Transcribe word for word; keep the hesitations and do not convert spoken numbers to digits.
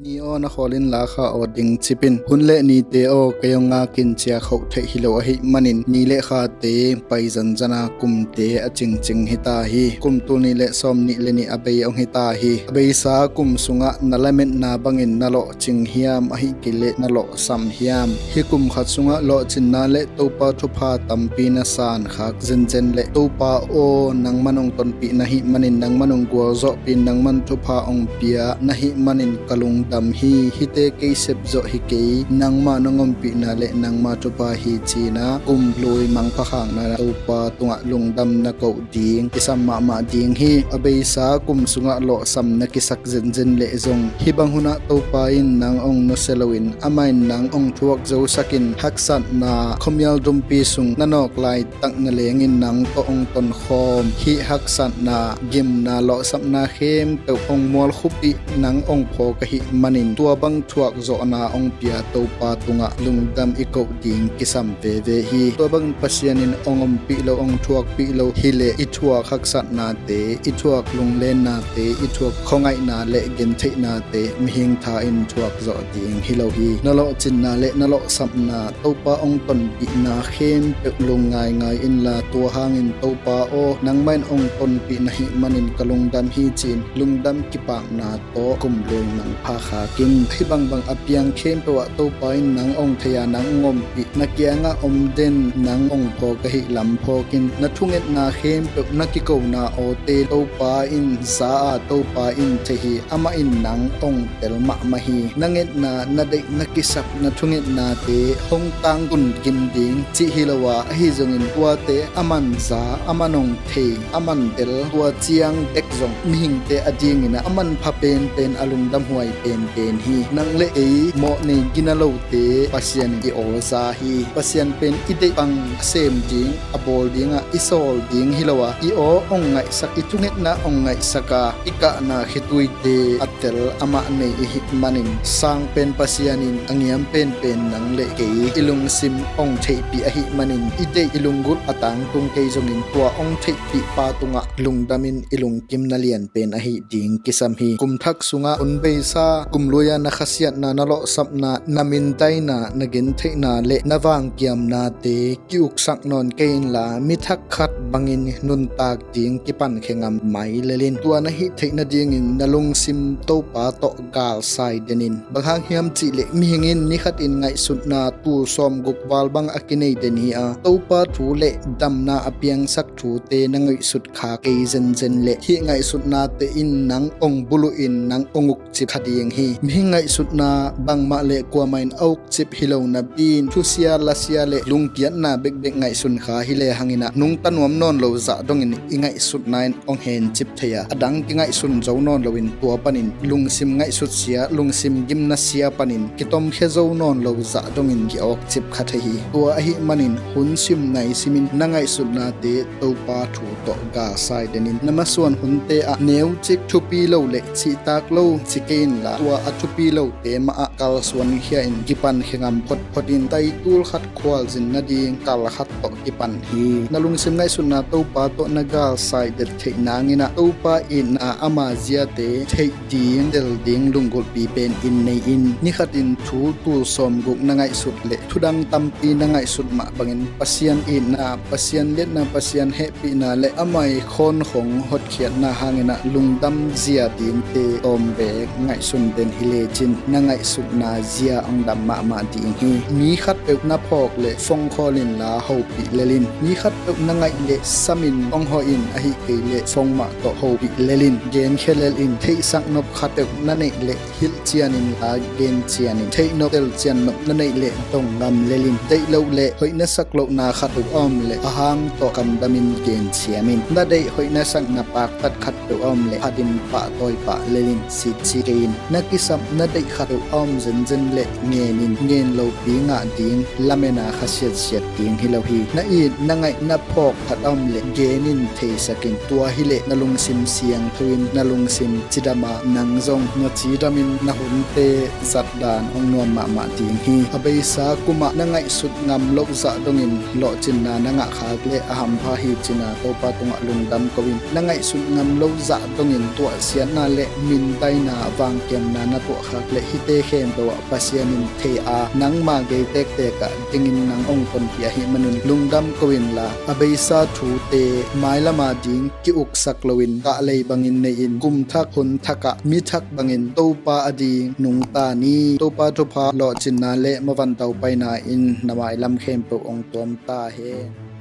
Ni aw, na khawl inla kha aw ding cip in. Hun le nite aw, kei hong ngak in, ciak hoh theih hi lo ahih manin ni le khate pai zanzan a, kumte a cingcing hi ta hi. Kum tul nih le sawm nih le nih a bei hong hi ta hi. A beisa kum sungah na lametna bangin na lawhcing hiam, ahih kei leh na lawhsam hiam? Hih kum khat sungah lawhcinna le Topa thupha tampi na san khak zenzen le, Topa aw, nangman hong tonpih na hih manin, nangman hong gualzawhpih in, nangman thupha hong pia na hih manin ka lungdam hi. Hihte kei sep zawh hi kei, nangma nong ompihna le nangma thupha hi, ci-in a kum lui mangpha khakna Topa tungah lungdam na koh ding kisam mahmah ding hi. A beisa kum sungah lawhsam na kisak zenzen leh zong, hih bang hunah Topa in nang hong nusia loin, amah in nang hong thuak zosak in, haksatna khuamial dumpi sung na nawk laitak na lengin nang tawh hong tonkhawm, hih haksatna, gimna, lawhsapna khempeuh hong mualkhupih, nang hong phawk ahih manin, tua bang thuak zawhna hong pia Topa tungah lungdam i koh ding kisam veve hi. Tua bangin Pasian in hong ompih lo, hong thuakpih lo hi leh, i thuak haksatnate, i thuak lunglennate, i thuak khuangaihna le gentheihnate mihing tha in thuak zawh ding hi lo hi. Na lawhcinna le na lawhsapna Topa hong tonpihna khempeuh lung ngaingai inla, tua hangin Topa aw, nangmah in hong tonpih na hih manin ka lungdam hi, ci-in lungdam kipakna tawh kum lui mangpha khak in. Hih bangbang a piang khempeuh ah Topa in nang hong thei a, nang hong ompih, na kiangah om den, nang hong phawk ahih lam phawk in. Na thungetna khempeuh, na kikona awte Topa in za a, Topa in thei hi. Amah in nang hong tel mahmah hi. Na ngetna, na deih, na kisap, na thungetnate hong tangtun kim ding cih hi lo a, ahi zongin tuate aman za, aman hong thei, aman tel, tua ciang bek zong mihingte adingin a manpha penpen, a lungdamhuai penpen hi. Nang le kei mawhnei gina lote Pasian in i aw za hi. Pasian pen i deih bang a sem ding, a bawl dingah i sawl ding hi lo a, i aw hong ngaihsak, i thungetna hong ngaihsak a, i kahna khituite a tel amah nei i hih manin, sang pen Pasian in a ngiam penpen nang le kei i lungsim hong theihpih ahih manin, i deih, i lunggulh a tangtung kei zongin tua hong theihpih pa tungah lungdam in i lungkim na lian pen ahih ding kisam hi. Kum thak sungah hun beisa, kum lui-a na khasiatna, na lawhsapna, na mindaina, na gentheihna le na vangkiamnate ki-uksak nawn kei inla, mi thak khat bangin nuntak ding kipankhe ngam mai lel in. Tua na hih theih nadingin na lungsim Topa tawh galsai den in. Bang hang hiam cih leh, mihing in ni khatin ngaihsutna tul sawmguk val bang a kinei den hi a, Topa thu le damna a piangsak thute na ngaihsut kha kei zenzen leh, hih ngaihsutnate in nang hong buluh in, nang hong ukcip kha ding hi. Mihing ngaihsutna bangmah le kuamah in a ukcip hi lo napi-in, thusia, lasia le lungkiatna bekbek ngaihsun kha hi lehang in a, nungta nuam nawn lo zah dongin i ngaihsutna in hong hencip thei a, a dang kingaihsun zo nawn loin tua panin lungsim ngaihsutsia, lungsim gimnasia panin kitomkhia zo nawn lo zah dongin ki-awkcip kha thei hi. Tua ahih manin hun sim nai simin na ngaihsutnate Topa thu tawh galsai den in. Na masuan hunte ah neucik thupi lo le cihtak lo ci kei inla, tua a thupi lote mah ah kalsuan khia in, kipankhe ngam photphot in. Taitul khat khualzin nading kal khat tawh kipan hi. Na lungsim ngaihsutna Topa tawh na galsai det theih nangin a, Topa itna, ama ziate theih ding, tel ding lunggulhpi pen in nei in. Ni khatin thu tul sawmguk na ngaihsut le thudang tampi na ngaihsut mah bangin, Pasian itna, Pasian liatna, Pasian hehpihna le ama i khawnkhong hotkhiatna hangin a lungdam zia dingte tawm beek ngaihsun den hi lecin, na ngaihsutna zia hong dam mahmah ding hi. Mi khatpeuh na phawk le fongkhawl inla hopih lel in. Mi khatpeuh na ngaih le samin hong hawh in, ahih kei le fong mah tawh hopih lel in. Genkhia lel in. Theihsak nop khatpeuh na neih le hilh cian inla gen cian in. Theih nop, tel cian nop na neih le dong ngam lel in. Deih loh le hoih na sak lohna khatpeuh a om le a hang tawh kamdamin gen ciam in. Na deih hoih na sak na paktat khatpeuh a om le phatin pahtawi pah lel in, sitsi kei in. Na kisap na deih khatpeuh a om zenzen le ngen in. Ngen lopi ngah ding, lamena khasiatsiat ding hi lo hi. Na it na ngaih na phawk khat a om le gen in, theisak in. Tua hi le na lungsim siangtho in, na lungsim cidam a, nang zong na cidamin na hunte zat dan hong nuam mahmah ding hi. A beisa kumah na ngaihsut ngam loh zah dongin lawhcinna na ngah khak le a hampha hi cin a, Topa tungah lungdam ko in. Na ngaihsut ngam loh zah dongin tuahsiatna le mindaina, vangkiam na na tuahkhak leh hihte khempeuh ah Pasian in thei a, nangma gei tektek ah dingin nang hong tonpih ahih manin lungdam ko inla, a beisa thute mailam ading ki-uksak loin kahlei bangin nei-in, kum thak hun thak ah mi thak bangin Topa ading nungta ni. Topa thupha, lawhcinna leh mavan taupaina in na mailam khempeuh hong tuam ta hen.